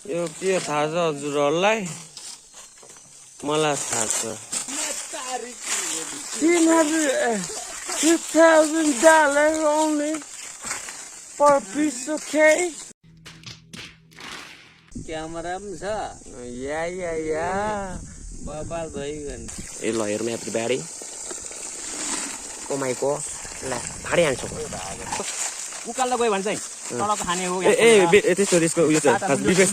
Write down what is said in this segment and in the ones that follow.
यो के थाहा छ हजुरहरूलाई? मलाई थाहा छ। $2,000 only per piece of cake. Camera पनि छ या बबाल भइगयो ए ल हेरौँ एभ्रीबडी ओमाइको ल फाडी हाल्छौँ उकालो गयो भने चाहिँ तलको खाने हो ए त्यस्तो त्यसको उयो चाहिँ खास विशेष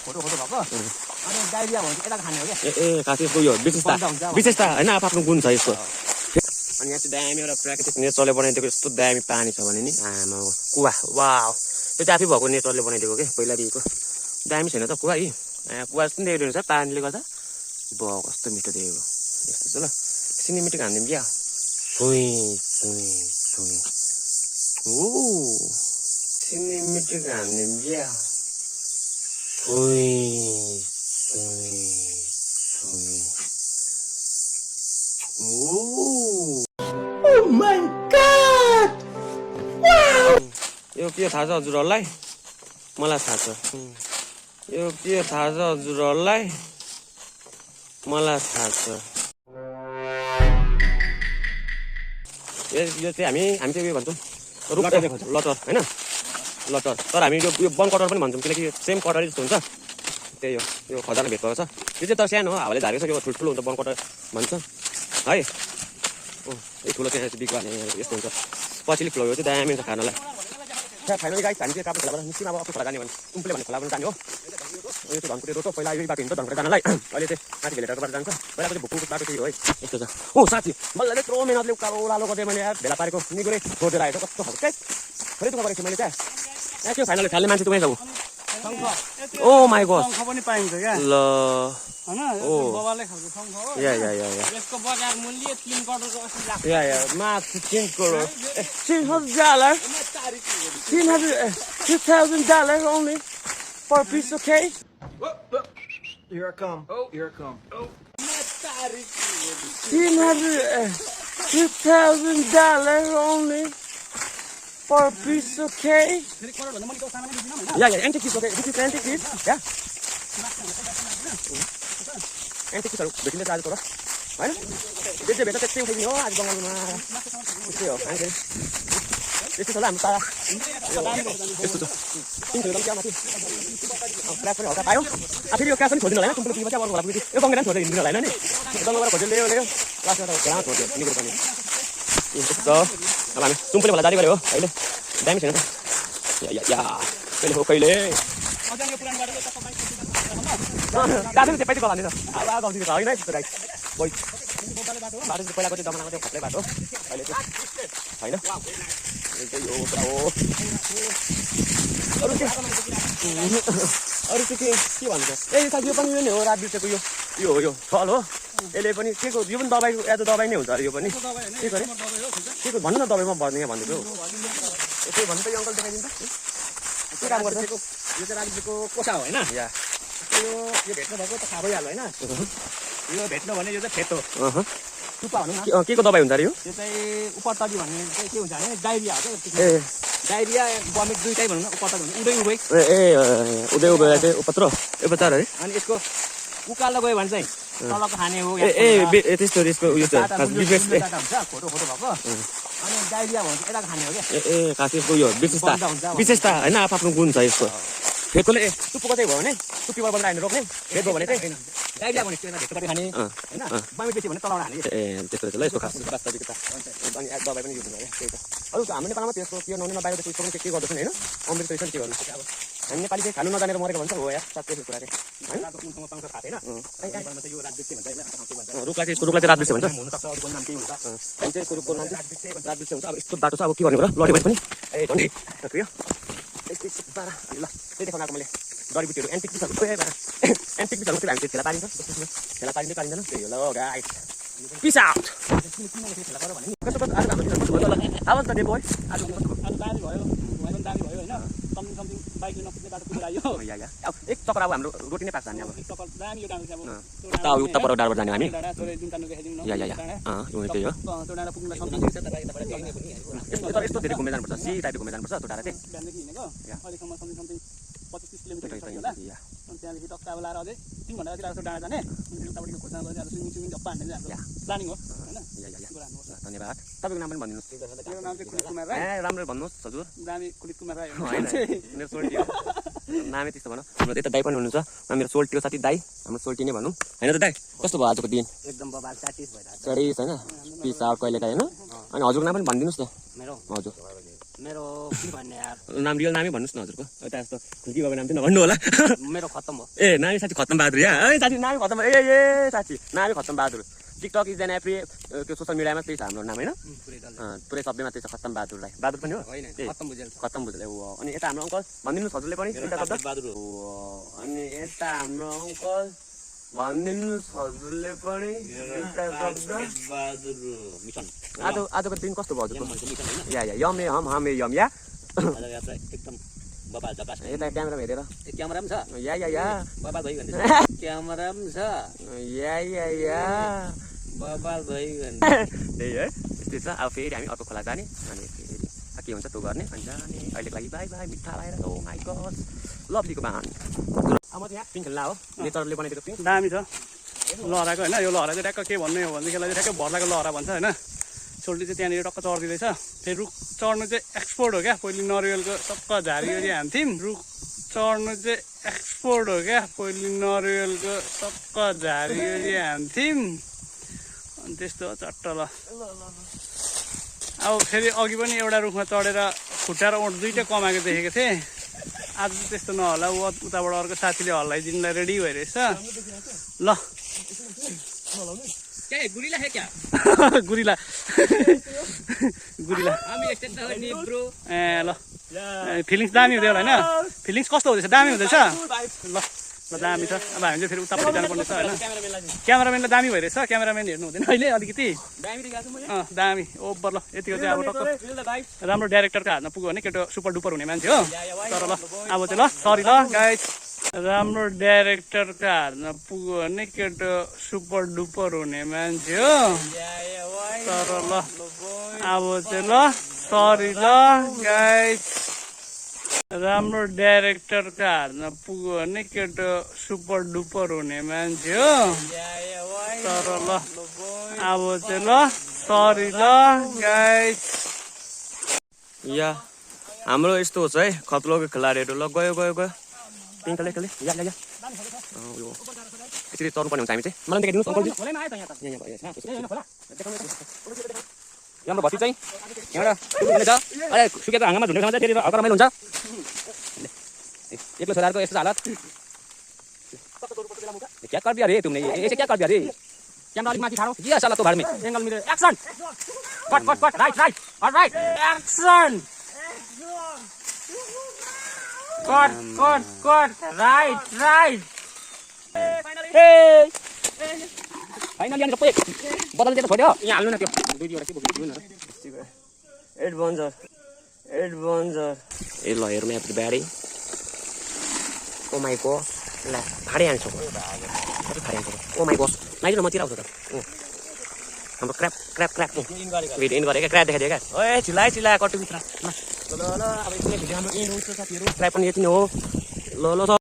फोटो भएको अनि डाइरिया भन्छ यता खाने हो क्या खास यसको यो विशेषता होइन आफ्नो गुण छ यसको अनि यहाँ चाहिँ दामी एउटा प्राकृतिक नेचरले बनाइदिएको यस्तो दामी पानी छ भने नि आमा कुवा वाउ त्यो चाहिँ आफै भएको नेचरले बनाइदिएको के पहिलादेखिको दामी छैन त कुवा कुवा जस्तो देखेको छ पानीले गर्दा भयो कस्तो मिठो देखेको यस्तो छ ल सिनेमेटिक हान्दिउँ क्या सिनेमेटिक हान्दिउँ क्या Oh my god! Wow! यो के थाहा छ हजुरहरूलाई? मलाई थाहा छ। यो के थाहा छ हजुरहरूलाई? मलाई थाहा छ। यो चाहिँ हामी चाहिँ उयो भन्छौँ लटर होइन लटर तर हामी यो वन कटर पनि भन्छौँ किनकि सेम कटरै जस्तो हुन्छ त्यही हो यो खजाना भेट भएको छ यो चाहिँ तर सानो हो हावाले झारेको छ यो ठुल्ठुलो हुन्छ वन कटर भन्छ है यो ठुलो चाहिँ बिक्वा यस्तो हुन्छ पछिल्लो ठुलो यो चाहिँ दामी हुन्छ खानालाई फाइनली गाइस हामी चाहिँ काप्रे खोलाबाट निस्किन अब खोला जाने भने कुम्पले भन्ने खोला पनि जाने हो यो चाहिँ धनकुटे रोड पहिला यही बाटो हिँड्छ धनकुटे जानलाई अहिले चाहिँ माथि भेलेटरबाट जान्छ पहिलाको चाहिँ भुकु बाटो चाहिँ हो है यस्तो छ ओ साथी मलाई यत्रो मेहनतले उकालो ओह्रालो गर्दै मैले यार भेला पारेको निगुरै छोडेर आएको कस्तो खालको खै खै दुःख गरेको छु मैले चाहिँ त्यो फाइनली खाल्ने मान्छे तपाईँ जाऊ ओ माई गॉड शंख पनि पाइन्छ क्या ल हैन यो बबाले खालको शंख हो या यसको बजार मूल्य 3 करोड 80 लाख या मात्र 3 crore $2,000 only for a piece of cake. Here I come. Oh, here I come. Oh. $2,000 only for a piece of cake. Yeah, antique piece. Okay, this is antique piece. Yeah. Antique piece. भेटिन्छ आज तर हैन जे जे भेट्छ त्यस्तै उठाइदिनु हो आज बङ्गालमा त्यस्तै हो हामी त्यस्तो छ ल हामी तारा यस्तो छ तिन थियो क्या माथि क्रास पनि हल्का पायो फेरि यो क्रास पनि छोडिदिनु होला हैन कुम्पले पिपछि अब होला पुगेपछि यो बङ्गेर छोडेर हिँड्दिनु होला हैन नि बङ्गेर खोजेर ल्यायो लास्टमा त घाँस छोड्यो निगुरो पनि यस्तो अब हामी कुम्पले होला जारी गऱ्यो हो अहिले दामी छैन त या कहिले हो कहिले दाजु चाहिँ पैसा गलाउने त अब गाउँतिर होइन है त्यस्तो गाई बाटो चाहिँ पहिलाको चाहिँ जमानाको त्यो खप्लै बाटो अहिले चाहिँ होइन अरू चाहिँ के भन्छ ए साथी यो पनि यो नै हो रात बिर्सेको यो फल हो यसले पनि के को यो पनि दबाईको एज अ दबाई नै हुन्छ अरे यो पनि के गरे के को भन्नु न दबाईमा भर्ने भन्दैछु यसो भन्नु त यो अङ्कल देखाइदिनु त के काम गर्छ यो चाहिँ राजको कोसा हो हैन या यो भेट्नु भएको त थाहा भइहाल्यो हैन यो भेट्नु भने यो चाहिँ फेतो टुप्पा भनौँ न के को दबाई हुन्छ अरे यो चाहिँ उपतली भन्ने चाहिँ के हुन्छ भने डायरिया हो क्या डायरिया भमिट दुईटै भनौँ न उपतली भन्ने उडै उदय चाहिँ उपत्र उपचार है अनि यसको उकालो गयो भने चाहिँ तलको खाने हो त्यस्तो उयो चाहिँ खास विशेष फोटो भएको अनि डायरिया भन्छ यता खाने हो क्या खास यसको यो विशेषता होइन आफ्नो गुण छ यसको फेदकोले टुप्पोको चाहिँ भयो भने टुप्पीबाट बन्द हाल्ने रोक्ने फेद भयो भने चाहिँ डाइरिया भने भेटकोबाट खाने होइन बामिट बेसी भने तलाउन हाल्ने त्यस्तो रहेछ ल यसको खास वास्तविकता अनि दबाई पनि युज हुन्छ त्यही त अरू हाम्रो नेपालमा त्यसको के नहुने बाहिर त्यसको पनि के गर्दैछन् होइन अमृत रहेछ के गर्नु हामी नेपाली चाहिँ खानु नजानेर मरेको भन्छ हो यार साँच्चै कुरा चाहिँ रुखलाई चाहिँ रुखलाई चाहिँ रात दृश्य भन्छ हामी चाहिँ यसको रुखको नाम चाहिँ रात दृश्य हुन्छ अब यस्तो बाटो छ अब के गर्ने होला लडी पनि ए झन्डै सक्रिय त्यस्तै बाह्र ल त्यही देखाउन आएको मैले जडीबुटीहरू एन्टिक पिसहरू एन्टिक पिसहरू चाहिँ हामी चाहिँ ठेला पारिन्छ ठेला पारिँदैन त्यही हो ल गाइस पिस आउट आवाज त डे बोय आज दामी भयो दामी भयो हैन समथिङ बाइकले नपुग्ने बाटो पुगेर आयो अब एक चक्कर अब हाम्रो रोटी नै पाक्छ हामी अब एक चक्कर दामी यो डाँडा चाहिँ अब उता पर डाँडाबाट जाने हामी थोरै जुन तान्नु देखाइदिनु न या यो त्यही हो त्यो डाँडा पुग्नुलाई समथिङ छ तपाईँ यस्तो धेरै घुमेर जानुपर्छ सी टाइपको घुमेर जानुपर्छ त्यो डाँडा चाहिँ बिहानदेखि हिँडेको अहिलेसम्म समथिङ 25-30 किलोमिटर होला अनि त्यहाँदेखि टक्क अब लाएर अझै 3 घण्टा जति लाग्छ डाँडा जाने अनि उतापट्टिको खोज्न गएर अब स्विमिङ झप्पा हान्ने चाहिँ हाम्रो प्लानिङ हो हैन धन्यवाद तपाईँको नाम पनि भनिदिनुहोस् मेरो नाम चाहिँ कुलित कुमार राई ए राम्रो भन्नुहोस् हजुर दामी कुलित कुमार राई हो होइन मेरो सोल्टी हो नामै त्यस्तो भनौँ हाम्रो यता दाई पनि हुनुहुन्छ मेरो सोल्टी हो साथी दाई हाम्रो सोल्टी नै भनौँ होइन त दाई कस्तो भयो आजको दिन एकदम बबाल चाटिस भइरहेछ चढिस होइन पिस आउट कहिले काहीँ होइन अनि हजुरको नाम पनि भनिदिनुहोस् न मेरो हजुर मेरो के भन्ने यार नाम रियल नामै भन्नुहोस् न हजुरको यता यस्तो खुल्की भएको नाम चाहिँ नभन्नु होला मेरो खत्तम हो ए नामी साथी खत्तम बहादुर या है साथी नामी खत्तम ए साथी नामी खत्तम बहादुर टिकटक इज एन एप्री त्यो सोसियल मिडियामा त्यही छ हाम्रो नाम होइन पुरै सबैमा त्यही छ खत्तम बहादुर राई बहादुर पनि हो खत्तम बुझेल ऊ अनि यता हाम्रो अङ्कल भनिदिनुहोस् हजुरले पनि बहादुर अनि यता हाम्रो अङ्कल भनिदिनुहोस् हजुरले पनि आजको दिन कस्तो भयो हजुरको या यम ए हम हम ए यम या एकदम बबाल झकास यता क्यामेरा हेरेर क्यामेरा पनि छ या बबाल भइगयो क्यामेरा पनि छ या बबाल भइगयो त्यही है त्यस्तै छ अब फेरि हामी अर्को खोला जाने अनि फेरि के हुन्छ त्यो गर्ने अनि जाने अहिलेको लागि बाई बाई मिठा लगाएर ओ माई गड लभलीको बाहन अब म यहाँ पिङ खेल्ला हो नेचरले बनाइदिएको पिङ दामी छ लहराको होइन यो लहरा चाहिँ ट्याक्क के भन्ने हो भनेदेखिलाई चाहिँ ट्याक्कै भर्लाको लहरा भन्छ होइन सोल्टी चाहिँ त्यहाँनिर टक्क चढिदिँदैछ फेरि रुख चढ्नु चाहिँ एक्सपोर्ट हो क्या पहिले नरिवलको टक्क झारिओरी हान्थ्यौँ रुख चढ्नु चाहिँ एक्सपोर्ट हो क्या पहिले नरिवलको टक्क झारिओरी हान्थ्यौँ अनि त्यस्तो हो चट्ट ल अब फेरि अघि पनि एउटा रुखमा चढेर खुट्टा र ओठ दुइटै कमाएको देखेको थिएँ आज चाहिँ त्यस्तो नहोला उताबाट अर्को साथीले हल्लाइदिनुलाई रेडी भइरहेछ ल गुरिला है क्या गुरिला गुरिला ए ल फिलिङ्स दामी हुँदै होला होइन फिलिङ्स कस्तो हुँदैछ दामी हुँदैछ ल ल दामी छ अब हामी चाहिँ फेरि उतापट्टि जानुपर्ने छ होइन क्यामेराम्यानलाई दामी भइरहेछ क्यामेराम्यान हेर्नु हुँदैन अहिले अलिकति दामी ओभर ल यतिको चाहिँ अब टक्क राम्रो डाइरेक्टरको हातमा पुग्यो भने केटो सुपर डुपर हुने मान्छे हो तर ल अब चाहिँ ल सरी ल गाइस राम्रो डाइरेक्टरको हातमा पुग्यो भने केटो सुपर डुपर हुने मान्छे हो तर ल अब चाहिँ ल सरी ल गाइस राम्रो डाइरेक्टरको हातमा पुग्यो भने केटो सुपर डुपर हुने मान्छे हो तर ल अब चाहिँ ल सरी ल गाइस या हाम्रो यस्तो होस् है खतलोको खेलाडीहरू ल गयो पिङ खेले या यसरी चढ्नुपर्ने हुन्छ हामी चाहिँ मलाई देखाइदिनुहोस् अङ्कल हाम्रो भति चाहिँ यहाँबाट छ अरे सुकेको हाँगामा झुन्डेको चाहिँ फेरि हल्का रमाइलो हुन्छ एक्लो छोराहरूको यस्तो हालत क्या कर दिया रे तुमने ऐसे क्या कर दिया रे कैमरा अलिक माथि ठाडो के साला तो भाडमे एंगल मिलेर action cut right all right action cut right finally अनि सबै बदल दिएर छोड्यो यहाँ हाल्नु न त्यो दुई दुईवटा के बोक्नु न एडभेन्चर ए ल हेरौँ एभ्रीबडी ओ माई गॉड ल फाडे हाल्छ ओ माई गॉड नाइज न मतिर आउँछ त हाम्रो क्र्याप भिडियो इन गरेको क्र्याप देखाइदियो क्या ओए चिल्ला कटु मित्र ल अब यसले भिडियो हाम्रो इन्ड हुन्छ साथीहरू क्र्याप पनि यति नै हो ल